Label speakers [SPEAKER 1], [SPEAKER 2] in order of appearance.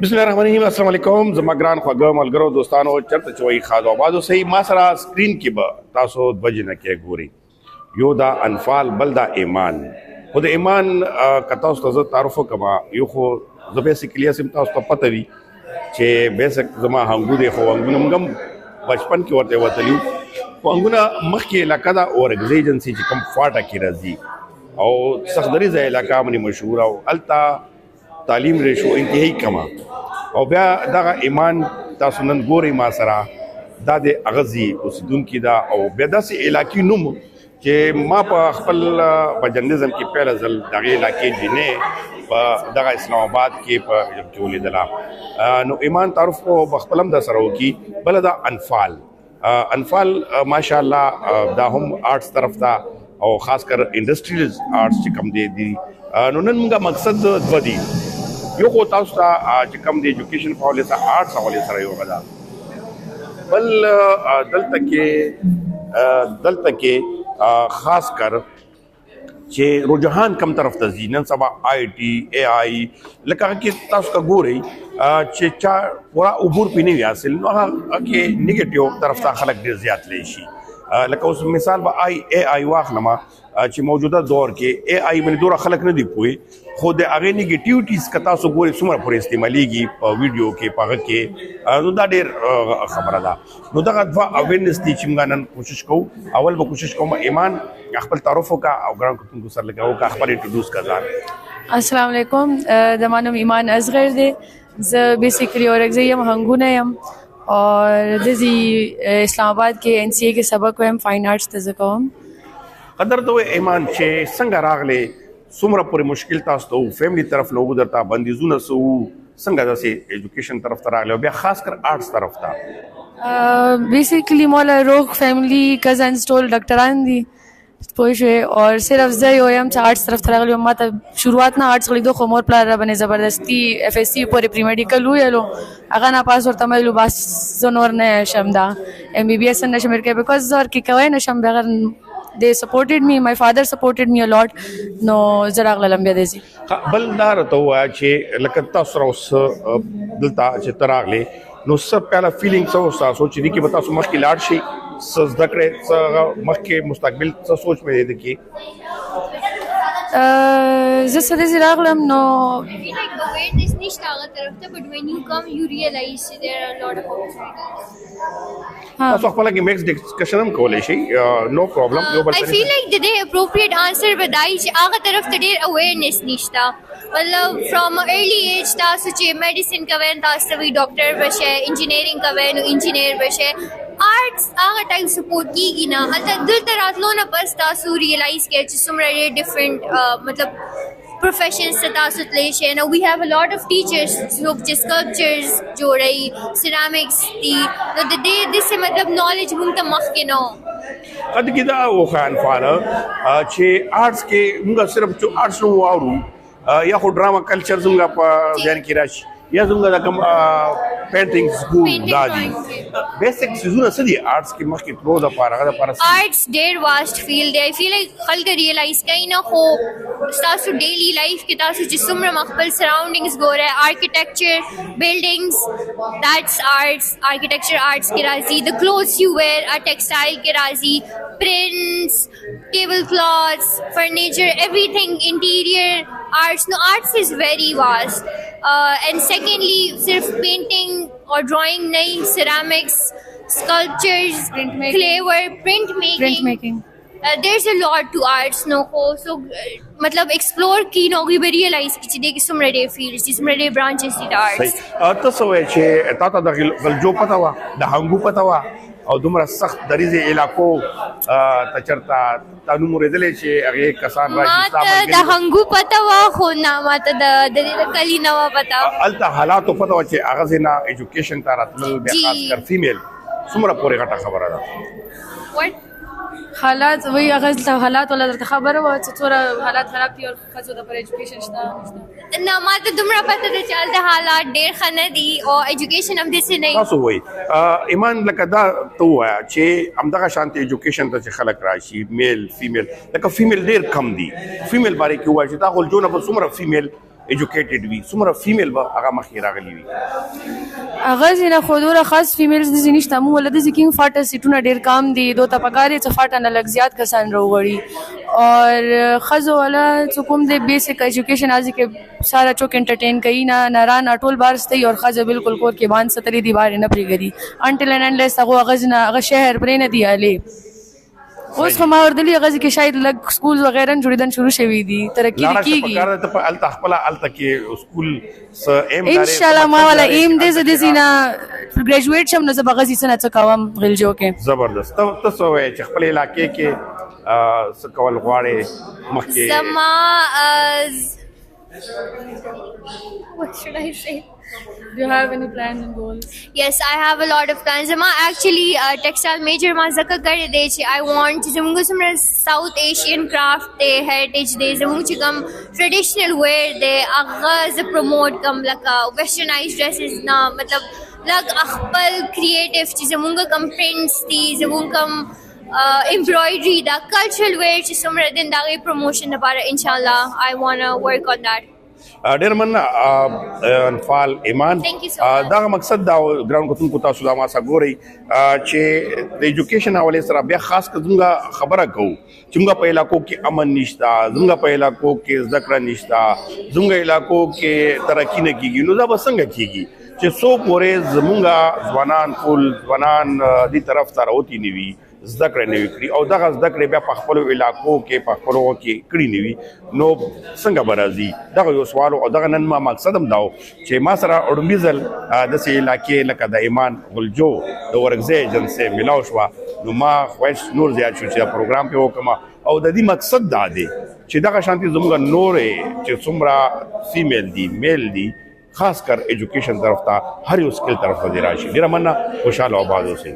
[SPEAKER 1] بسم الله الرحمن الرحیم. السلام علیکم زما ګران خواږه ملګرو، دوستانو، چرته چې وای خادو آباد اوسئ. ما سره سکرین کې به تاسو 2 جنکې ګوري، یو دا انفال، بل دا ایمان. خو د ایمان که تاسو ته زه تعارف وکړم، یو خو زه بیسیکلی سم تاسو ته پته وي چې بیسیک زما هنګو دی، خو هنګونه موږ هم بچپن کې ورته وتلیو، خو هنګونه مخکې علاقه ده اورکزۍ ایجنسي چې کوم فاټا کې راځي او سختدریځه علاقه باندې مشهوره او هلته تعلیم ریشو انتهایی کمه. او بیا دغه ایمان تاسو نن ګورئ ما سره، دا د اغزي اوسیدونکي دا او بیا داسې علاقې نوم چې ما په خپل په جرنلزم کې پهله ځل دغه علاقې جنې په دغه اسلام آباد کې په کې ولیدله. نو ایمان تعارف خو خپل هم د سره وکي. بل دا انفال، انفال ماشاءالله دا هم آرټس طرف ته او خاص کر انډسټریل آرټس چې کم دی دي. نو نن موږ مقصد دوه دي، یو خو تاسو ته چې کم دی ایجوکیشن په حواله سره، آرټس حواله سره یو غدا، بل دلته کې خاص کر چې رجحان کم طرف ته ځي نن سبا، آی ټي، ای آی، لکه کې تاسو کا ګورئ چې چا پورا عبور پې نه وي حاصل، نو هغه کې نیگیټیو طرف ته خلک ډېر زیات لی شي. لکه اوس مثال به آی ای آی واخلم چې موجوده دور کې ای آی باندې دوره خلک نه دی پوي، خو د هغې نیگیټیوټیز که تاسو ګورئ څومره پورې استعمالیږي په ویډیو کې، په هغه کې، نو دا ډېر خبره ده. نو دغه دوه اویرنس دي چې موږ نن کوشش کوو. اول به کوشش کوم ایمان خپل تعارف وکا او ګران کتونکو سره لګاو کا، خپل انټروډوس کا ځان.
[SPEAKER 2] السلام علیکم، زما نوم ایمان اصغر دی. زه بیسیکلی اورکزی یم، هنګونه یم او د اسلام آباد کې ان سی ای کې سبق وایم، فاین آرټس ته زه کوم.
[SPEAKER 1] قدر ته ایمان چې څنګه راغلې، څومره پورې مشکل تاسو ته فیملی طرف نه وو، درته بندیزونه سو، څنګه داسې ایجوکیشن طرف ته راغلی او بیا خاص کر آرټس طرف ته؟
[SPEAKER 2] بیسیکلی مولا روغ فیملی، کزنز ټول ډاکټران دي، پوه شوې، او صرف زه یو یم چې آرټس طرف ته راغلی یم. ما ته شروعات نه آرټس غړېدو، خو مور پلار را باندې زبردستی اف اس سی پورې پری میډیکل ویلو، هغه نه پاس ورته مې ویلو بس زه نور نه شم، دا ایم بي بي اس نه شم ورکوي because زه ورکې کوی نه شم بغیر. They supported me, my father supported me a lot، نو زه راغلم بیا دې.
[SPEAKER 1] بل دا راته ووایه چې لکه تاسو سره اوس دلته چې ته راغلې، نو څه پهله فیلینګ څه و ستاسو چې دې کې به تاسو مخکې لاړ شئ، څه زده کړئ، څه هغه مخکې مستقبل څه سوچ مې دی کې؟
[SPEAKER 2] زه څه داسې راغلم نو
[SPEAKER 3] I feel like awareness نشته هغه طرف ته، but when you come, you realize there are a lot of opportunities.
[SPEAKER 1] تاسو خپل کې میکس ډسکشن هم کولی شئ، نو پرابلم، یو بل
[SPEAKER 3] I feel like the day appropriate answer به دا وي چې هغه طرف ته ډېر awareness نشته. مطلب from early age تاسو چې medicine کوئ تاسو ته وي ډاکټر به شئ، انجینیرینګ کوئ نو انجینیر به شئ. آرټس هغه ټایپ سپورټ کیږي نه. هلته دلته راتلو نه پس تاسو ریئلایز کړئ چې څومره ډېر ډیفرنٹ مطلب professions ته تاسو تللی شئ. Now we have a lot of teachers څوک چې sculptures جوړوي، ceramics دي، نو د دې داسې مطلب knowledge مونږ ته مخکې نه و.
[SPEAKER 1] قد کې دا وخان فعال چې آرټس کې موږ صرف چې آرټس نو واورو یا خو ډرامه کلچر زموږ په ذهن کې راشي یا زموږ د کوم پینټینګ سکول دا دي. بیسیک سيزونه څه دي آرټس کې مخکې تلو د پاره، هغه د پاره څه دي؟
[SPEAKER 3] آرټس ډېر واست فیلډ دی. I feel like خلک ریئلایز کوي نه، خو تاسو ډیلی لایف کې تاسو چې څومره خپل سراوندینګز ګورئ، architecture, buildings, that's arts. Architecture arts کې راځي. The clothes you wear are textile کې راځي. Prints, tablecloths, furniture, everything, interior arts. No, arts is very vast. And secondly, صرف painting or drawing نہیں، ceramics, sculptures,
[SPEAKER 2] Printmaking.
[SPEAKER 3] Clay work, printmaking.
[SPEAKER 2] Print making.
[SPEAKER 3] There's a lot to arts, no ko. So مطلب explore کی نو به realize کی چې دې کې څومره ډېر fields دي، څومره ډېر branches دي د arts.
[SPEAKER 1] صحیح، ته څه وایې چې تا ته د غلجو پته وه، د هنګو پته وه او دومره سخت دریځې علاقو ته چېرته تا نوم اورېدلی چې هغې کسان راشي
[SPEAKER 3] ما
[SPEAKER 1] ستا
[SPEAKER 3] ته د
[SPEAKER 1] ملګري به-
[SPEAKER 3] هنګو پته وه، خو نه ما ته د دې د کلي نه وه پته.
[SPEAKER 1] هلته حالاتو پته وه چې هغه ځای نه ایجوکیشن ته راتلل بیا خاص کر فیمیل څومره پورې غټه خبره ده؟
[SPEAKER 3] What?
[SPEAKER 2] حالات وی، هغه دلته حالات ولا درته خبره وه چې څومره حالات خراب دي او ښځو دپاره ایجوکیشن شته نشته؟
[SPEAKER 3] نه، ما ته دومره پته ده چې هلته حالات ډېر ښه نه دي او ایجوکیشن هم داسې نه.
[SPEAKER 1] تاسو وایي ایمان، لکه دا ته ووایه چې همدغه شانتې ایجوکیشن ته چې خلک راشي، میل فیمیل، لکه فیمیل ډېر کم دي، فیمیل باره کې ووایه چې دا غلجونه به څومره فیمیل ایجوکیټډ وي، څومره فیمیل به هغه مخکې راغلي وي؟
[SPEAKER 2] هغه ځینه خو دوره خاص فیمیلز داسې نشته. مونږ ول داسې کینګ فاټا سیټونه ډیر کم دي، دوی ته پکار چې فاټا نه لږ زیات کسان راوغړي. اور ښځو والا چې کوم دی بیسیک ایجوکیشن ازي کې سارا چوک انټرټین کوي نه، نران ټول بار ستي او ښځه بالکل کور کې باندې ستري دي، بار نه پرېږدي انټل اینډ انلیس هغه هغه نه هغه شهر پرې نه دی الي. اوس خو ما ورته هغه کې شاید لږ سکول وغیرہ جوړیدل شروع شوي دي، ترقي
[SPEAKER 1] لاړه شه.
[SPEAKER 2] کیږي.
[SPEAKER 1] پکار ته په الته خپل الته کې سکول څه ایم؟
[SPEAKER 2] ان شاء الله، ما ولا ایم دې زه دې نه ګریجویټ شم نو زه به غزي څه نه څه کوم غلجو کې.
[SPEAKER 1] زبردست. ته ته څه وایې چې خپل علاقې کې څه کول غواړې مخکې؟
[SPEAKER 3] زما what should I say؟
[SPEAKER 2] Do you have any plans and goals؟
[SPEAKER 3] Yes, I have a lot of plans. زما actually textile major ما ځکه کړی دی چې I want چې زموږ څومره South Asian craft دی، heritage دی، زموږ چې کوم traditional wear دی، هغه زه promote کوم، لکه westernized dresses نه، مطلب لږ خپل creative چې زموږ کوم prints دي، زموږ کوم embroidery دا، cultural wear چې څومره دي، د هغې promotion لپاره انشاءالله I wanna work on that.
[SPEAKER 1] ډیر مننه انفال ایمان.
[SPEAKER 3] Thank you so much.
[SPEAKER 1] دا مقصد دا ګران کتونکو، تاسو دا ما سره ګورئ چې د ایجوکیشن حواله سره بیا خاص که زموږ خبره کوو چې موږ په علاقو کې امن نشته، زموږ په علاقو کې زده کړه نشته، زموږ علاقو کې ترقی نه کیږي، نو دا به څنګه کیږي چې څو پورې زموږ ځوانان، ټول ځوانان دې طرف ته راوتی نه وي، زده کړې نه وي کړي او دغه زده کړې بیا په خپلو علاقو کې په خپلو کې کړي نه وي، نو څنګه به راځي؟ دغه یو سوال. او دغه نن ما مقصد هم دا و چې ما سره وړومبي ځل داسې علاقې لکه د ایمان غلجو د ورکزی ایجنسۍ ملاو شوه، نو ما خواهش نور زیات شو چې دا پروګرام پې وکړم. او د دې مقصد دا دی چې دغه شانتي زموږ نورې چې څومره فیمیل دي، میل دي، خاص کر ایجوکیشن طرف ته، هر یو سکل طرف ته راشي. ډیره مننه، خوشاله او آباد اوسئ.